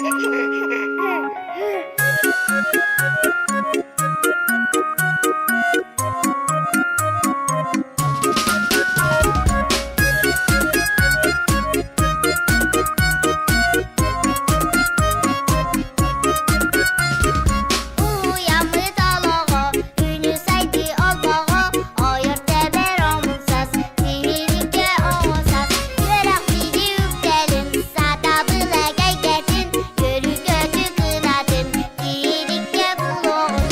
Уйаммыт олоҕо, күнү сайдыы олбоҕо, ойор тэбэр омунсас, тиһиликкэ оҕосас, үөрэх бири үктэлин, сатабыл эгэйгэтин, көрү-көтү кынатын, тиһиликкэ булуоҕун.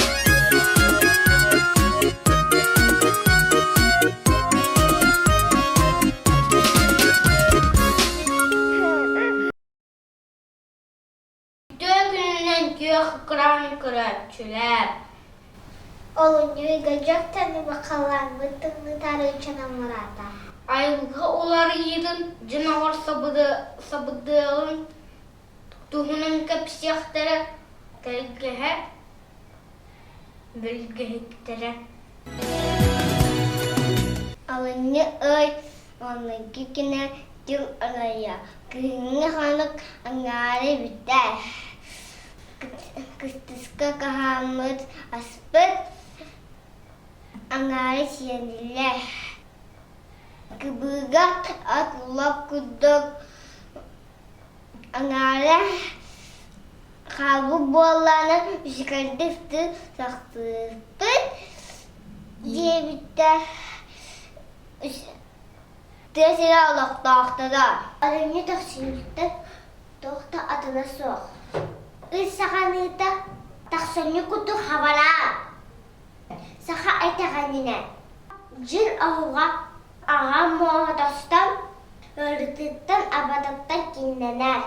Үтүө күнүнэн күөх экран көрөөччүлэр! Олунньу ыйга дьахтаны бакалааммыт тымныыта арыыччанан мураата. Айылҕа уларыйыытын дьон оҕор сабыдыалын туһунан кэпсиэхтэрэ, тэлгэһэ билгэһиттэрэ. Алынньы ый Маҥнайгы күнэ дьыл арайа, кыһыҥҥы хонук аҥаара бүтэ. Кыстыска хаһааммыт аспыт аҥаара сиэниллэр. Кыбыыга ат лоп курдук аҥаара хаалбыт буоллаҕына үчүгэйдик сахсыыппыт диэбиттэр. Тыа сирэ олохтоохторо Олунньу тохсунньуттан туох да атына суох. Ый саҕаныыта тахсынньы курдук хабалаан. Саха этэҕининэ дьыл оһуҕа аҕа муоһатастан, ыарытыттан, абатыттан кииннэнэр.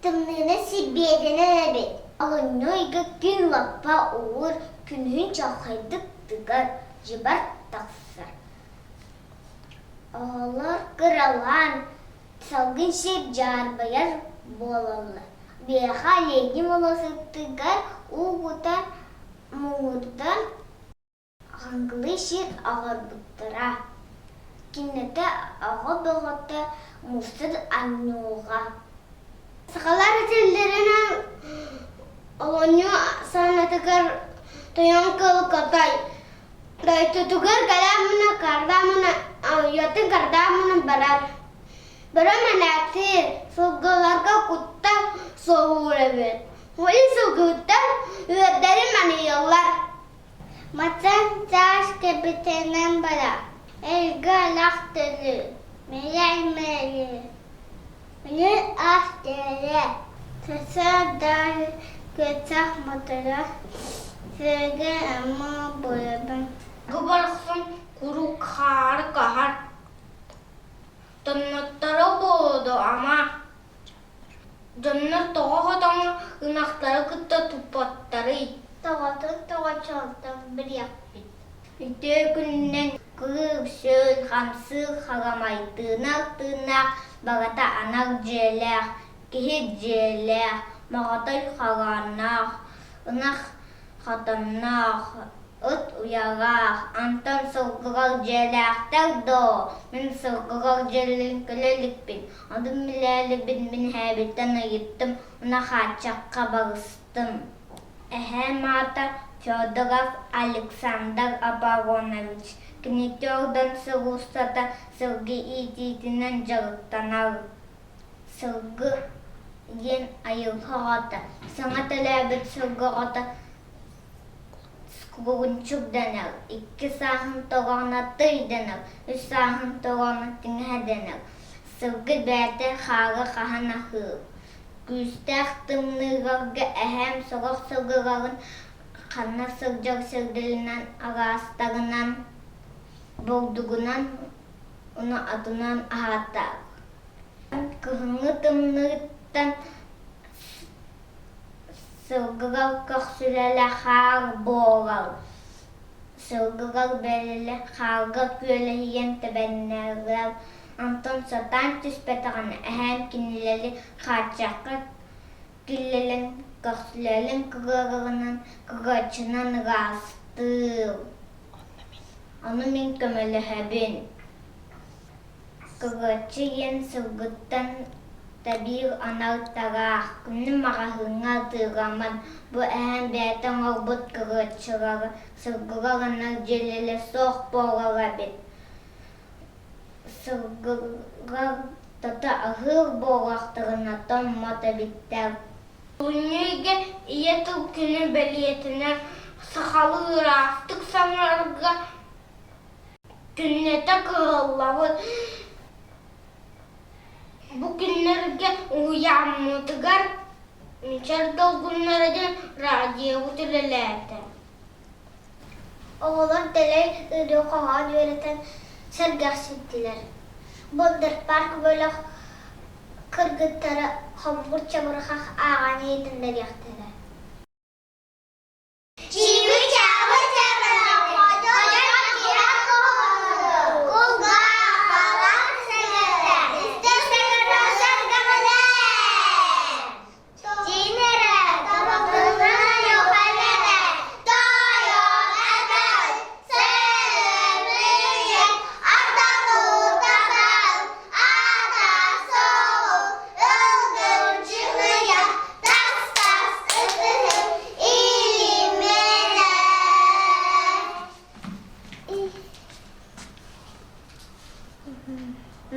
Тымныыны сибиэтинэн эбит. Олунньу ыйга күн лаппа уур, күнүһүн чалхайдык тыгар, дьыбар тахсар. Оҕолор кыралаан салгын сир дьаарбайар буолаллар. Биһиэхэ Ленин болуоссатыгар уу кута муҥурдан хаҥкылыы сир оҥорбуттара. Кинитэ оҕо бөҕөтө мустар анньыылга. Сахалар этэллэринэн олонньу саанатыгар тойон кыл котой Дойдутугар кэлээмминэ кардаамына уйатын кардаамына барар. Бөрө мэнээктиир, сылгыларга куттал суоһуур эбит. Уйун сылгыһыттар үөрдэри маныйаллар. Матан таас кэбитинэн барар, эргэ ылах төлүүр, мэлэй мэлийэр. Үнүр ас тиэрэ, сарсыарда күөтэх мотора, сыарга ама буолабын. Бу барахсан куруук хаары хаһар, тоннотторо буолуо дуо ама? Дьоннор тоҕо хотоҥҥо ынахтары кытта туппаттарый? Тоҕотун тоҕо чолтон билиэхпит. Үтүө күнүнэн кыыл-сүөл, хамсыыр, харамай, тыынар тыыннаах, барыта анал дьиэлээх, киһи дьиэлээх, моҕотой хороонноох, ынах хотонноох, ыт уйалаах, онтон сылгылар дьиэлээхтэр дуо? Мин сылгылар дьиэлэрин көрө иликпин, ону билээлибин мин эһээбиттэн ыйыттым уонна хааччахха барыстым. Эһээм аата Федоров Александр Оборонович. Кинити ордон сыл устата сылгы иитиитинэн дьарыктанар. Сылгы диэн айылҕа оҕото, саҥа төрөөбүт сылгы оҕото кулунчук дэнэр, икки сааһын тоҕоно тый дэнэр, үс сааһын тоҕоно тиҥэһэ дэнэр. Сылгы бэйэтэ хаары хаһан аһыыр. Күүстээх тымныыларга эһээм сорох сылгыларын ханна сылдьар сирдэринэн араастарынан, бурдугунан уонна атынан аһаатар. Кыһыҥҥы тымныыттан сылгылар көхсүлэрэ хаар буолар. Сылгылар бэлэлэ хаарга күөлэһийэн тэбэннэрэр. Онтон сатаан түспэтэҕинэ эһээм кинилэри хааччахха киллэрэн көхсүлэрин кыгыарынан кыгыаччынан ыраастыыр. Ону мин көмөлөһөбүн. Кыгыаччы диэн сылгыттан Биир анал тараах, күнү маҕаһыыҥҥа атыыламмат, бу эһэм бэйэтэ оҥорбут кырыаччылара, сылгыга гынар дьиэлэрэ суох буолар эбит. Сылгылар тото аһыыр буоллахтарына тоҥмот эбиттэр. Күннүүгэ ийэ тыл күнэ бэлиэтинэн сахалыы ыраастык саҥарарга күннэтэ кыһаллабыт. Бу күннэргэ уһуйааммытыгар Мичэр долгуннара диэн радиобут үлэлээтэ. Оҕолор дэлэй ырыа-хоһоон үөрэтэн сэргэхсийдилэр. Бондарпарк бөлөх кыргыттара хомуур чабырҕах ааҕан иһитиннэриэхтэрэ.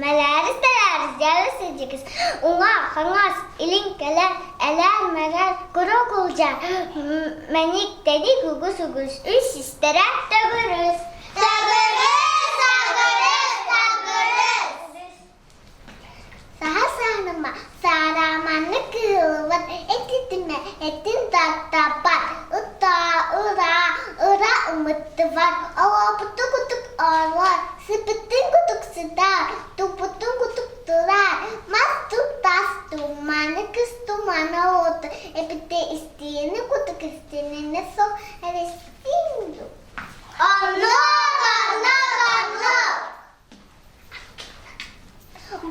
Мэлээрис тэлээрис дьалыс илдьикис уҥа хаҥас илин кэлэр элээр мэлээр куруук улдьа мэник тэник үгүс үгүс үс систэрэ төгүрүс төгүрүс төгүрүс төгүрүс Саха сааныма, саарааманнык кыһыллыбат, этитимэ, этин таттаппат, ытаа, ыраа, ыра ымыттыбат, олооппутун кутук оолоор, сыппытын кутук сытаар, туппутун кутук тураар, мас тук тас туманы кыс тумана уоту, эбитэ истиини кутук истинини сол эрэстин ду. Оннук, оннук, оннук!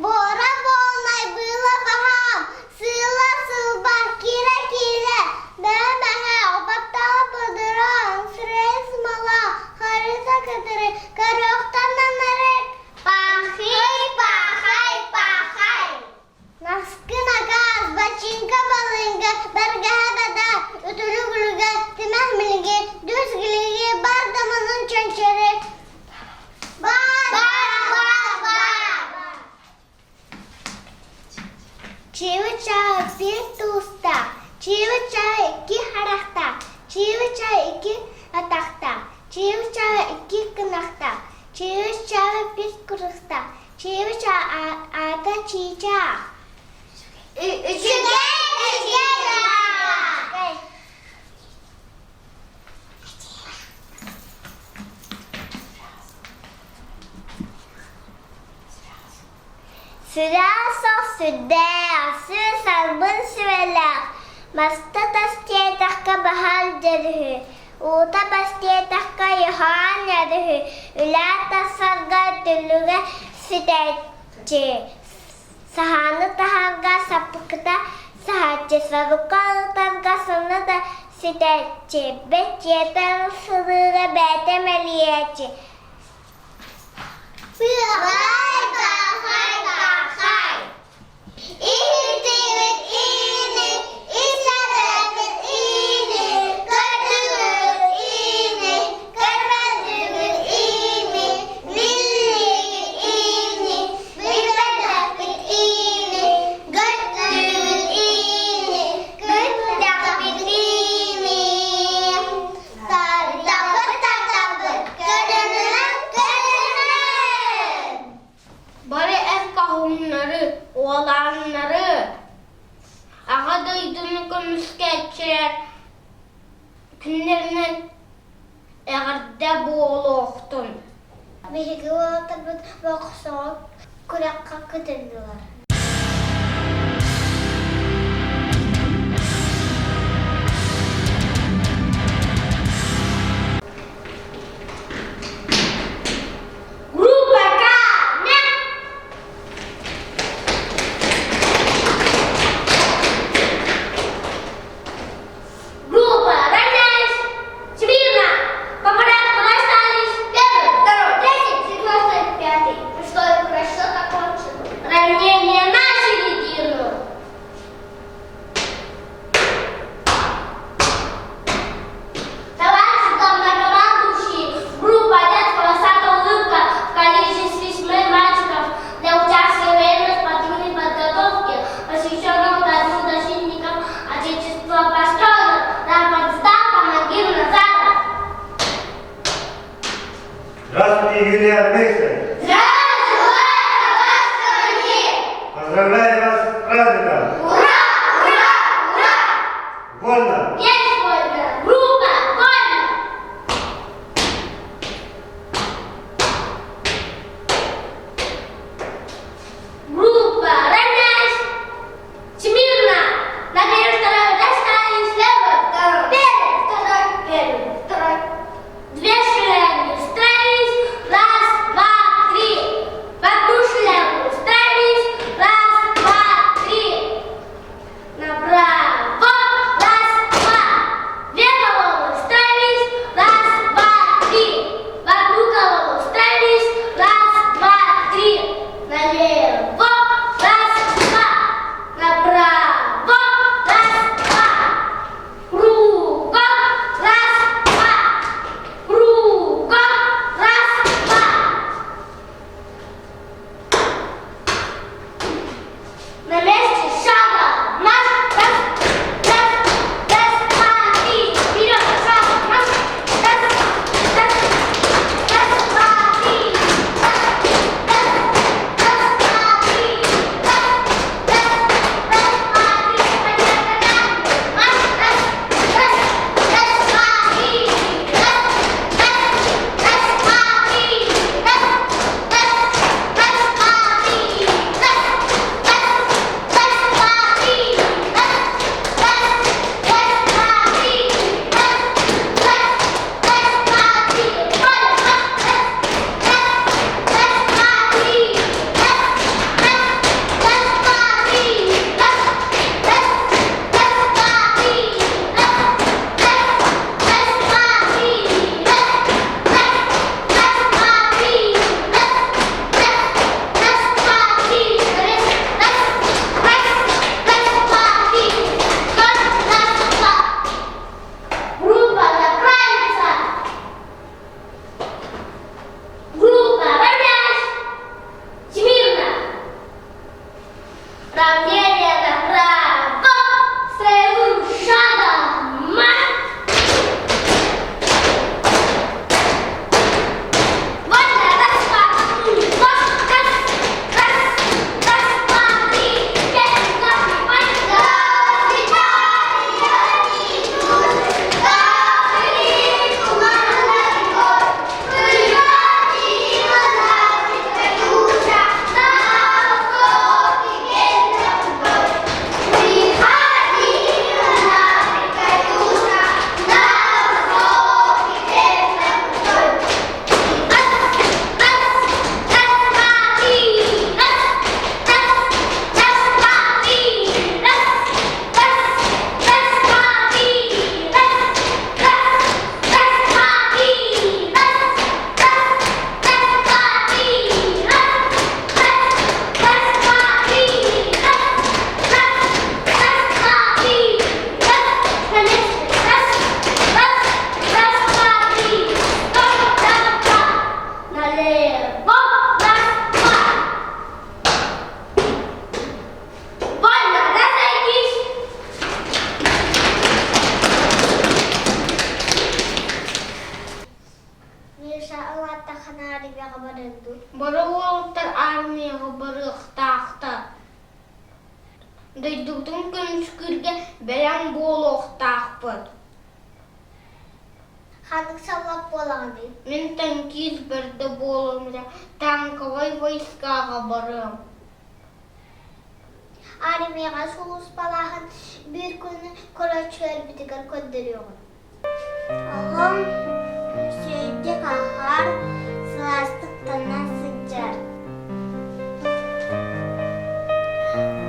Буора буолнай быыла баһаам, сыыла сылба, киирэ-киирэ, бэйэ-бэйэ обаттаҕа быдыраан, сирэй смола, харыта кытары, көрүөхтэн анарык, пахый, пахай, пахай. Наскы накаас, бачыыҥка балыыҥка, бэргэһэ бэдэ, үтүлүк үлүгэ, тимэх билги, дүс гилиги, бар даманын чөнчөрү. Бар, бар, бар, бар. Чивы-чаа биир туустаах, чивы-чаа икки харахтаах, чивы-чаа икки атахтаах, чивы-чаа икки кынахтаах, чивы-чаа биир курустаах, Чыыча аата чыычаах. Үчүгэй, үчүгэй Сүрээх сох сүрдээх, сыыс албын сүбэлээх, маста тас диэтэххэ баһаар дьөрүһү, Уута бас диэтэххэ Йоһоон өрүһү үлээн тахсарга түлүгэ сүтээччи, саһааны таһарга саппыкыта саһааччы, сорукка ытарга сыны да сүтээччи, бэт дьиэтэ сырыыга бэйэтэ мэлийээччи. Бай бахай бахай Иһитибит иини, истэбит иини, көрдүгүт иини, көрбөтүгүт иини, биллигит иини, билбэтэхпит иини, көттүгүт иини, көттэхпит иини. Тартабыт тартабыт, көрүнүнэн көрүнүнэн. Бары эр хоһууннары, уолааннары, Аҕа дойдуну көмүскээччилэр күннэринэн эҕэрдэ буолуохтун! Биһиги уолаттарбыт боксоҕо күрэххэ кытыннылар. Группа К Группа равняюсь! Смирно! По порядку расстались! Первый, второй, третий, четвертый, пятый. Шестой расчет окончен. Равнение. юбилей армейцы! Поздравляю вас с праздником! Ура! Ура! Ура! Вольно! Есть вольно! Группа вольно! Группа равняйсь! Смирно! На первый, второй, расставились слева, второй, первый, второй, первый, второй. Две шеренги ставились, раз, два, три. В одну шеренгу ставились, раз, два, три. Направо, раз, два. Две колонны ставились, раз, два, три. В одну колонну ставились, раз, два, три. Налево, раз, два. Направо, раз, два. Кругом, раз, два. Кругом, раз, два. На месте шагом марш, раз, раз, раз, два, три, вперед, шаг, марш, раз, раз, раз, два, три, раз, раз, раз, два, три, раз, раз, раз, два, три, понятно, да? Марш, раз, раз, раз, два, три, раз, раз, раз, два, три, раз, раз, раз, два, три, раз, раз, раз, два, три, раз, раз, раз, два, три, раз, раз, раз, два, три, раз, раз, раз, раз, два, три, раз, раз, раз, два, три, раз, раз, раз, два, три, раз, раз, раз, два, три, раз, раз, раз, два, три, раз, раз, раз, два, три, раз, раз, раз, раз, два, три, раз, раз, два. Группа заправится. Группа равняйсь. Смирно. Равнение направо. Строевым шагом марш. Вольно, раз, два, три, раз, раз, раз, раз, два, три, пять, два, три, Налево, раз, два. Вольно, разойтись. Миша улааттаххына армияҕа барыаҥ дуу? Бары уолаттар армияҕа барыахтаахтар. Дойдубутун көмүскүүргэ бэлэм буолуохтаахпыт. Ханнык саллаат буолаҕыный? Мин танкист бэрдэ буолуом этэ, танковай войскаҕа барыам. Армияҕа сулууспалааһын биир күн көрөөччүлэрбитигэр көрдөрүөҕүм. Оҕом үчүгэйдик аһар, сылаастык таҥна сылдьар.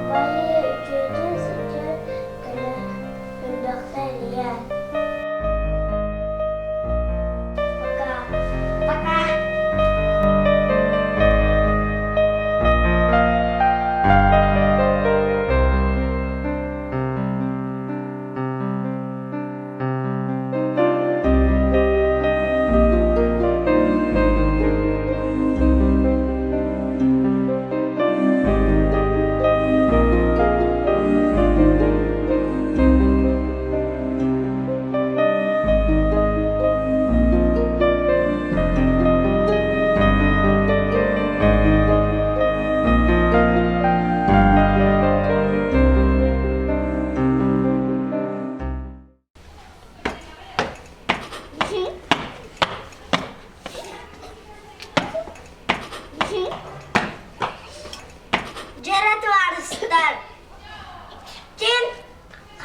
Бары үчүгэйдик сылдьар, элбэхтэ эрийэр. Пока. Пока.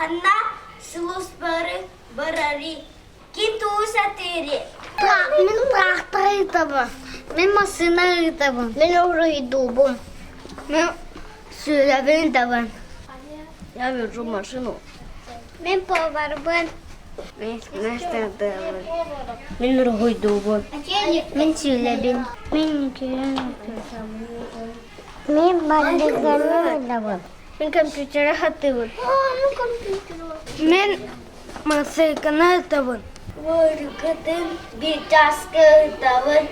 Ханна сулууспары барарый? Ким тугу сатыырый? Мин трактор ыытабын. Мин массыына ыытабын. Мин уруһуйдуубун. Мин сүүрэбин ыытабын. Я вожу машину. Мин поварбын. Мин Мин уруһуйдуубун. Мин сүүлэбин. Мин Мин бандыганы ыытабын. Мин компьютеры хатыыбын. Мин массыыканы ыытабын. Музыкатын биир чааска ыытабын.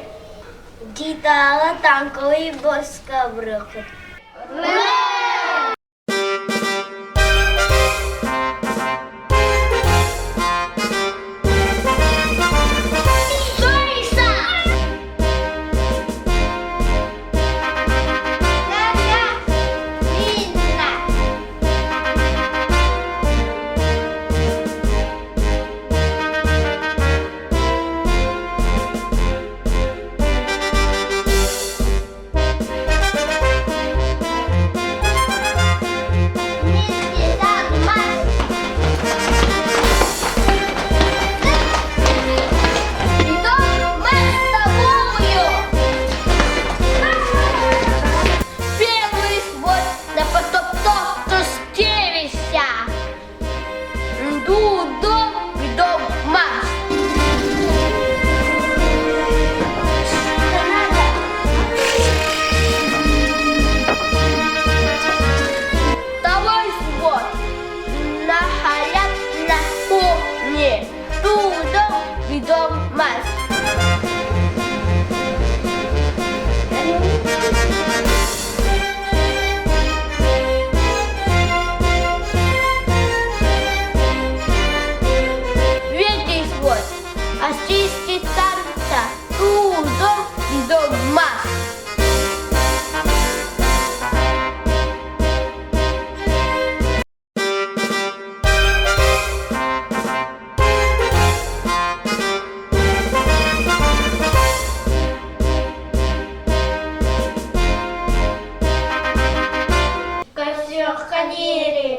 Гитара танковый боска бырахын. Первый свой да потоптов тустевися. Дудом дом марш. Второй свод на халят на кухне. Дудом дом марш. Третий свод. Очистить танца. Тудом дом марш. Көрсүөххэ диэри.